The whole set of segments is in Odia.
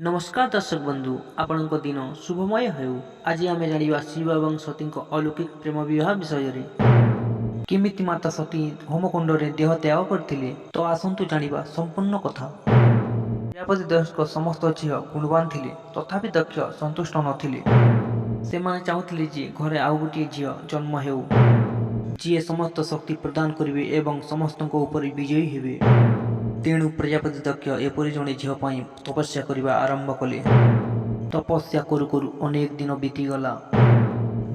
ନମସ୍କାର ଦର୍ଶକ ବନ୍ଧୁ, ଆପଣଙ୍କ ଦିନ ଶୁଭମୟ ହେଉ। ଆଜି ଆମେ ଜାଣିବା ଶିବ ଏବଂ ସତୀଙ୍କ ଅଲୌକିକ ପ୍ରେମ ବିବାହ ବିଷୟରେ, କେମିତି ମାତା ସତୀ ହୋମକୁଣ୍ଡରେ ଦେହ ତ୍ୟାଗ କରିଥିଲେ। ତ ଆସନ୍ତୁ ଜାଣିବା ସମ୍ପୂର୍ଣ୍ଣ କଥା। ପ୍ରଜାପତି ଦକ୍ଷଙ୍କ ସମସ୍ତ ଝିଅ ଗୁଣବାନ ଥିଲେ, ତଥାପି ଦକ୍ଷ ସନ୍ତୁଷ୍ଟ ନଥିଲେ। ସେମାନେ ଚାହୁଁଥିଲେ ଯେ ଘରେ ଆଉ ଗୋଟିଏ ଝିଅ ଜନ୍ମ ହେଉ, ଯିଏ ସମସ୍ତ ଶକ୍ତି ପ୍ରଦାନ କରିବେ ଏବଂ ସମସ୍ତଙ୍କ ଉପରେ ବିଜୟୀ ହେବେ। ତେଣୁ ପ୍ରଜାପତି ଦକ୍ଷ ଏପରି ଜଣେ ଝିଅ ପାଇଁ ତପସ୍ୟା କରିବା ଆରମ୍ଭ କଲେ। ତପସ୍ୟା କରୁ କରୁ ଅନେକ ଦିନ ବିତିଗଲା।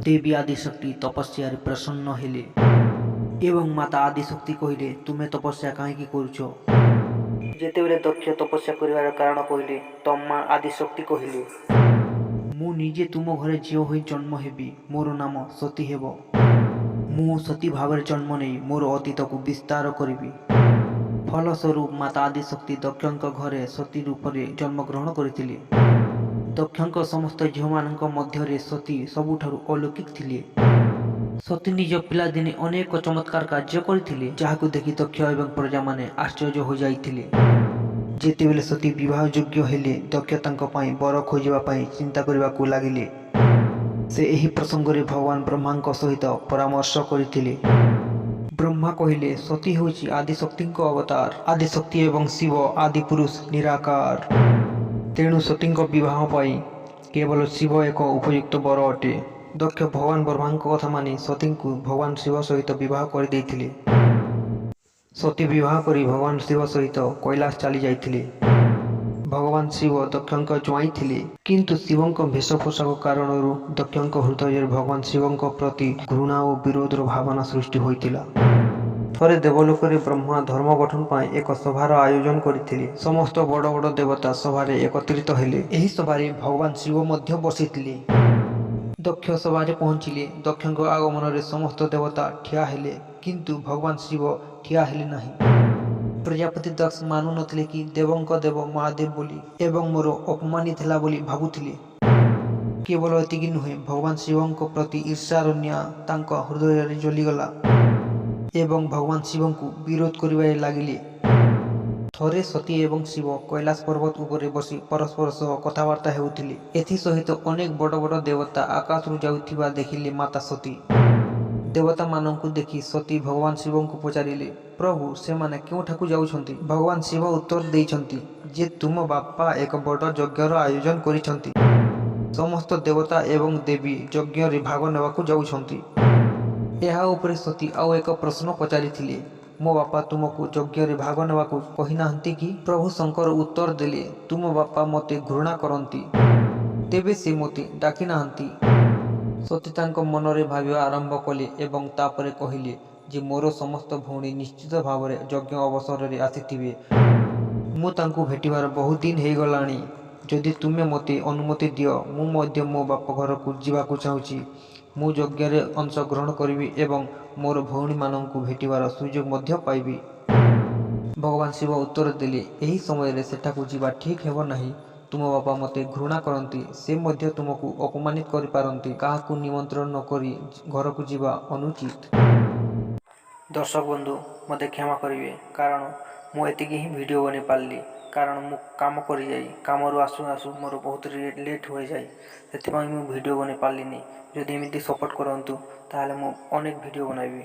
ଦେବୀ ଆଦିଶକ୍ତି ତପସ୍ୟାରେ ପ୍ରସନ୍ନ ହେଲେ ଏବଂ ମାତା ଆଦିଶକ୍ତି କହିଲେ, "ତୁମେ ତପସ୍ୟା କାହିଁକି କରୁଛ?" ଯେତେବେଳେ ଦକ୍ଷ ତପସ୍ୟା କରିବାର କାରଣ କହିଲେ, ତ ମା ଆଦିଶକ୍ତି କହିଲେ, "ମୁଁ ନିଜେ ତୁମ ଘରେ ଝିଅ ହୋଇ ଜନ୍ମ ହେବି। ମୋର ନାମ ସତୀ ହେବ। ମୁଁ ସତୀ ଭାବରେ ଜନ୍ମ ନେଇ ମୋର ଅତୀତକୁ ବିସ୍ତାର କରିବି।" ଫଳସ୍ୱରୂପ ମାତା ଆଦିଶକ୍ତି ଦକ୍ଷଙ୍କ ଘରେ ସତୀ ରୂପରେ ଜନ୍ମଗ୍ରହଣ କରିଥିଲେ। ଦକ୍ଷଙ୍କ ସମସ୍ତ ଝିଅମାନଙ୍କ ମଧ୍ୟରେ ସତୀ ସବୁଠାରୁ ଅଲୌକିକ ଥିଲେ। ସତୀ ନିଜ ପିଲାଦିନେ ଅନେକ ଚମତ୍କାର କାର୍ଯ୍ୟ କରିଥିଲେ, ଯାହାକୁ ଦେଖି ଦକ୍ଷ ଏବଂ ପ୍ରଜାମାନେ ଆଶ୍ଚର୍ଯ୍ୟ ହୋଇଯାଇଥିଲେ। ଯେତେବେଳେ ସତୀ ବିବାହ ଯୋଗ୍ୟ ହେଲେ, ଦକ୍ଷ ତାଙ୍କ ପାଇଁ ବର ଖୋଜିବା ପାଇଁ ଚିନ୍ତା କରିବାକୁ ଲାଗିଲେ। ସେ ଏହି ପ୍ରସଙ୍ଗରେ ଭଗବାନ ବ୍ରହ୍ମାଙ୍କ ସହିତ ପରାମର୍ଶ କରିଥିଲେ। ବ୍ରହ୍ମା କହିଲେ, ସତୀ ହେଉଛି ଆଦିଶକ୍ତିଙ୍କ ଅବତାର। ଆଦିଶକ୍ତି ଏବଂ ଶିବ ଆଦିପୁରୁଷ ନିରାକାର। ତେଣୁ ସତୀଙ୍କ ବିବାହ ପାଇଁ କେବଳ ଶିବ ଏକ ଉପଯୁକ୍ତ ବର ଅଟେ। ଦକ୍ଷ ଭଗବାନ ବ୍ରହ୍ମାଙ୍କ କଥା ମାନି ସତୀଙ୍କୁ ଭଗବାନ ଶିବ ସହିତ ବିବାହ କରିଦେଇଥିଲେ। ସତୀ ବିବାହ କରି ଭଗବାନ ଶିବ ସହିତ କୈଳାସ ଚାଲି ଯାଇଥିଲେ। ଭଗବାନ ଶିବ ଦକ୍ଷଙ୍କ ଜ୍ୱାଇଁ ଥିଲେ, କିନ୍ତୁ ଶିବଙ୍କ ବେଶ ପୋଷାକ କାରଣରୁ ଦକ୍ଷଙ୍କ ହୃଦୟରେ ଭଗବାନ ଶିବଙ୍କ ପ୍ରତି ଘୃଣା ଓ ବିରୋଧର ଭାବନା ସୃଷ୍ଟି ହୋଇଥିଲା। ଥରେ ଦେବଲୋକରେ ବ୍ରହ୍ମା ଧର୍ମ ଗଠନ ପାଇଁ ଏକ ସଭାର ଆୟୋଜନ କରିଥିଲେ। ସମସ୍ତ ବଡ଼ ବଡ଼ ଦେବତା ସଭାରେ ଏକତ୍ରିତ ହେଲେ। ଏହି ସଭାରେ ଭଗବାନ ଶିବ ମଧ୍ୟ ବସିଥିଲେ। ଦକ୍ଷ ସଭାରେ ପହଞ୍ଚିଲେ। ଦକ୍ଷଙ୍କ ଆଗମନରେ ସମସ୍ତ ଦେବତା ଠିଆ ହେଲେ, କିନ୍ତୁ ଭଗବାନ ଶିବ ଠିଆ ହେଲେ ନାହିଁ। ପ୍ରଜାପତି ଦକ୍ଷ ମାନୁନଥିଲେ କି ଦେବଙ୍କ ଦେବ ମହାଦେବ ବୋଲି ଏବଂ ମୋର ଅପମାନିତ ହେଲା ବୋଲି ଭାବୁଥିଲେ। କେବଳ ଏତିକି ନୁହେଁ, ଭଗବାନ ଶିବଙ୍କ ପ୍ରତି ଈର୍ଷାର ନିଆଁ ତାଙ୍କ ହୃଦୟରେ ଜଳିଗଲା ଏବଂ ଭଗବାନ ଶିବଙ୍କୁ ବିରୋଧ କରିବାରେ ଲାଗିଲେ। ଥରେ ସତୀ ଏବଂ ଶିବ କୈଳାସ ପର୍ବତ ଉପରେ ବସି ପରସ୍ପର ସହ କଥାବାର୍ତ୍ତା ହେଉଥିଲେ। ଏଥି ସହିତ ଅନେକ ବଡ଼ ବଡ଼ ଦେବତା ଆକାଶରୁ ଯାଉଥିବା ଦେଖିଲେ ମାତା ସତୀ। ଦେବତାମାନଙ୍କୁ ଦେଖି ସତୀ ଭଗବାନ ଶିବଙ୍କୁ ପଚାରିଲେ, "ପ୍ରଭୁ, ସେମାନେ କେଉଁଠାକୁ ଯାଉଛନ୍ତି?" ଭଗବାନ ଶିବ ଉତ୍ତର ଦେଇଛନ୍ତି ଯେ ତୁମ ବାପା ଏକ ବଡ଼ ଯଜ୍ଞର ଆୟୋଜନ କରିଛନ୍ତି। ସମସ୍ତ ଦେବତା ଏବଂ ଦେବୀ ଯଜ୍ଞରେ ଭାଗ ନେବାକୁ ଯାଉଛନ୍ତି। ଏହା ଉପରେ ସତୀ ଆଉ ଏକ ପ୍ରଶ୍ନ ପଚାରିଥିଲେ, "ମୋ ବାପା ତୁମକୁ ଯଜ୍ଞରେ ଭାଗ ନେବାକୁ କହିନାହାନ୍ତି କି?" ପ୍ରଭୁ ଶଙ୍କର ଉତ୍ତର ଦେଲେ, "ତୁମ ବାପା ମୋତେ ଘୃଣା କରନ୍ତି, ତେବେ ସେ ମୋତେ ଡାକିନାହାନ୍ତି।" ସତୀ ତାଙ୍କ ମନରେ ଭାବିବା ଆରମ୍ଭ କଲେ ଏବଂ ତାପରେ କହିଲେ ଯେ ମୋର ସମସ୍ତ ଭଉଣୀ ନିଶ୍ଚିତ ଭାବରେ ଯଜ୍ଞ ଅବସରରେ ଆସିଥିବେ। ମୁଁ ତାଙ୍କୁ ଭେଟିବାର ବହୁତ ଦିନ ହୋଇଗଲାଣି। ଯଦି ତୁମେ ମୋତେ ଅନୁମତି ଦିଅ, ମୁଁ ମଧ୍ୟ ମୋ ବାପଘରକୁ ଯିବାକୁ ଚାହୁଁଛି। ମୁଁ ଯଜ୍ଞରେ ଅଂଶଗ୍ରହଣ କରିବି ଏବଂ ମୋର ଭଉଣୀମାନଙ୍କୁ ଭେଟିବାର ସୁଯୋଗ ମଧ୍ୟ ପାଇବି। ଭଗବାନ ଶିବ ଉତ୍ତର ଦେଲେ, ଏହି ସମୟରେ ସେଠାକୁ ଯିବା ଠିକ୍ ହେବ ନାହିଁ। ତୁମ ବାପା ମୋତେ ଘୃଣା କରନ୍ତି। ସେ ମଧ୍ୟ ତୁମକୁ ଅପମାନିତ କରିପାରନ୍ତି। କାହାକୁ ନିମନ୍ତ୍ରଣ ନ କରି ଘରକୁ ଯିବା ଅନୁଚିତ। ଦର୍ଶକ ବନ୍ଧୁ, ମୋତେ କ୍ଷମା କରିବେ, କାରଣ ମୁଁ ଏତିକି ହିଁ ଭିଡ଼ିଓ ବନେଇ ପାରିଲି, କାରଣ ମୁଁ କାମ କରିଯାଇ କାମରୁ ଆସୁ ଆସୁ ମୋର ବହୁତ ଲେଟ୍ ହୋଇଯାଏ। ସେଥିପାଇଁ ମୁଁ ଭିଡ଼ିଓ ବନେଇ ପାରିଲିନି। ଯଦି ଏମିତି ସପୋର୍ଟ କରନ୍ତୁ, ତାହେଲେ ମୁଁ ଅନେକ ଭିଡ଼ିଓ ବନାଇବି।